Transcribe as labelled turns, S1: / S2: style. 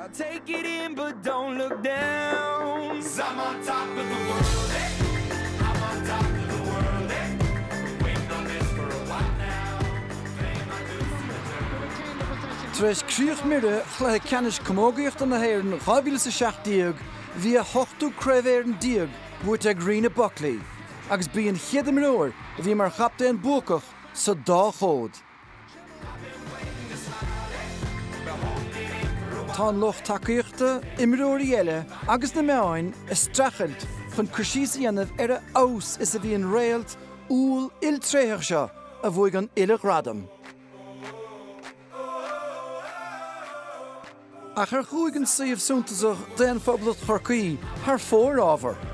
S1: Tar éis críoch mire chluiche ceannais camógaíochta na hÉireann 2017, bhí a hochtú Craobh Éireann déag buaite ag Rena Buckley agus b'í an chéad imreoir a bhí mar chaptaen buacach sa dá chód. Tá an lucht tacaíochta, imreoirí eile agus na meáin ag streachailt chun cur síos a dhéanamh ar a fheabhas is a bhí an réalt umhal iltréitheach seo a bhuaigh an uile ghradam. Ach ar chuaigh an suíomh suntasach Daon-Phoblacht Chorcaí thar fóir, áfach?